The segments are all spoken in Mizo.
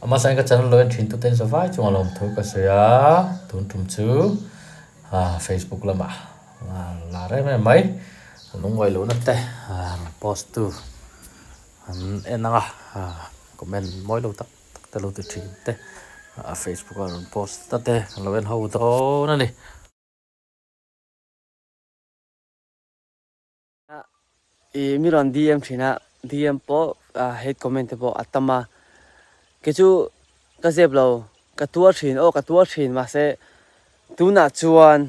Amah sain ka channel lo en thin tute in zavai chunga lawmthu ka sawi a, tun tum chu Facebook lamah la rem em mai lungngaih lohna te rawn post tu an en ang a, comment mawi lo tak tak te lo ti thin te Facebook ah rawn post ta te an lo en ho dawn a ni. I mi rawn DM thin a, DM pawh hate comment te pawh a tam a, kei chu ka zep lo, ka tuar thin aw ka tuar thin mahse tunah chuan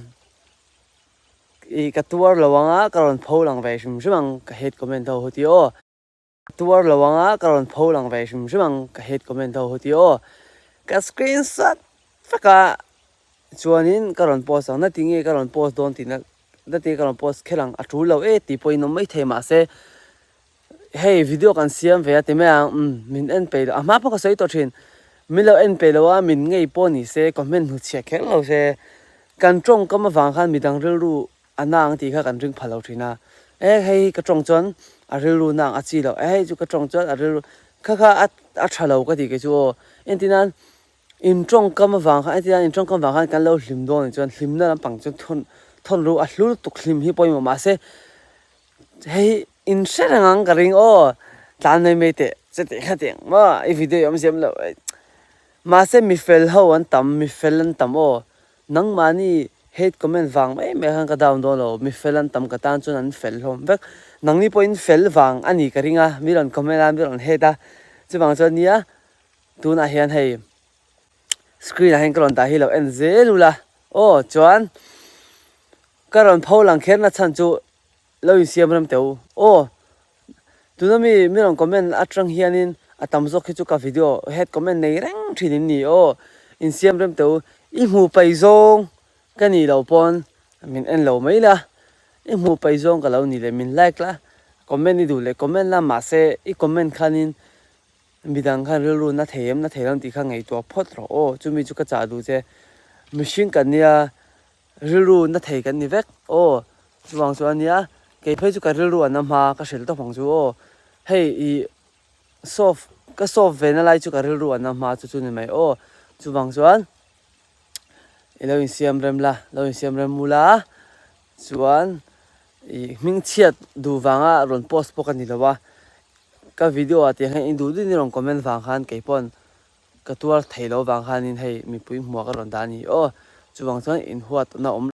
i ka tuar lo ang a ka rawn pho lang ve hrim hrim ang ka hate comment ho ti aw. Ka tuar lo ang a ka rawn pho lang ve hrim hrim ang ka hate comment ho ti aw ka screenshot vek a chuanin ka rawn post ang na tinge ka rawn post dawn tihna na tinge ka rawn post kher ang a tul lo e tih pawhin awm maithei mahse hei video kan siam ve a ti mai ang umm min en peih lo a hma pawh ka sawi tawh thin min lo en peih lo a min ngei pawh ni se comment hnuchhiah kher lo se kan tawngkam avang khan midang rilru A na ang tih kha kan ring pha lo thin a, e hei ka tawng chuan a rilru na ang a chi loh, e hei chu ka tawng chuan a rilru kha kha a a tha lo ka ti kei chu aw. Entirnan in tawngkam avang khan entirnan in tawngkam vang khan kan lo hlim dawn anih chuan hlimna lampang chu thawn thawn ru a hlu lutuk hlim hi pawimawh mahse hei in hre reng ang ka ring aw tlan mai mai teh chutih kha tih ang maw i video i awm siam loh mahse mifel ho an tam mifel an tam aw. Nangmahni hate comment vang mai mai khan ka down dawn lo, mi fel an tam ka tan chuan an fel hlawm vek. Nangni pawhin fel vang a ni ka ring a, mi rawn comment a, mi rawn hate a, chuvang chuan nia tunah hian hei screen ah hian ka rawn dah hi lo en zel ula aw chuan ka rawn pho lang kher na chhan chu lo insiam rem teh u aw tuna mi mi rawn comment atang hianin a tam zawk hi chu ka video hate comment nei reng thin in ni aw insiam rem teh u i hmuh paih zawng ka nih loh pawn min en lo mai la i hmuh paih zawng ka lo ni leh min like la comment i duh leh comment la mahse i comment khanin midang khan rilru na thei em na thei lo tih kha ngaihtuah phawt rawh aw chumi chu ka chah duh che mihring kan nia. Rilru na thei kan ni vek aw chuvang chu ania kei phei chu ka rilru an a hma ka hrilh tawp ang chu aw hei i solve ka solve ve na lai chu ka rilru an a hma chu chu ni mai aw chuvang chuan i lo insiam rem la lo insiam rem mul a chuan i hming chhiat duh vanga rawn post pawh ka ni lo a ka video ah tiang hian i duh duhin i rawn comment vang khan kei pawn Ka tuar thei lo vang khanin hei mipui hmuah ka rawn dah a ni aw. Chuvang chuan inhuatna awm.